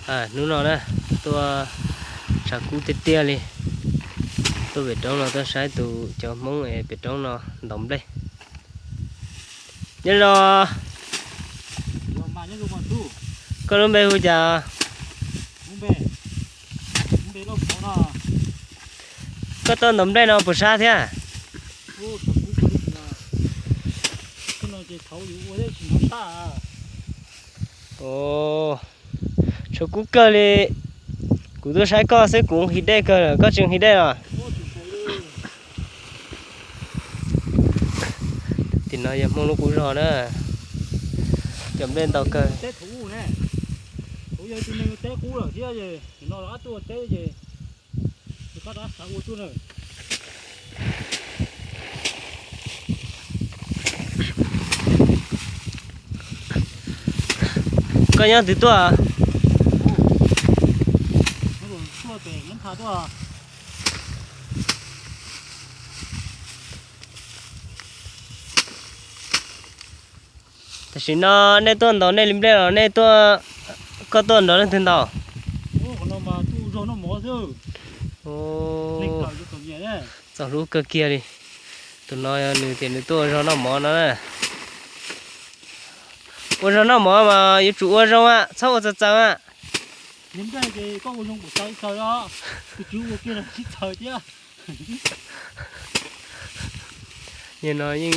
Hnub no na, tuaj tshav kub tiag tiag li, tuaj pem roob no tuaj saib tus cov Hmoob es pem roob no ntaus nplej. Nyob zoo, koj lub npe hu cas? Koj tuaj ntaus nplej no puas sab thiab? Tshav kub kawg li, kuv tuaj saib koj xwb kuv his dej kawg, koj tsis his dej los? Tim no yog Hmoob lub qub zog na, cov nplej ntau kawg. Koj nyob twg tuaj? Tam sim no nej tuaj ntaus nej li nplej los nej tuaj, koj tuaj nrog leej twg ntaus? Txaus hlub kawg kiag li. Tus no yog nws tias nws tuaj ua zog noj mov no na. Ua zog noj mov mas yuav tsum ua zoo a, txhob ua txawv txawv a. Yog no yeej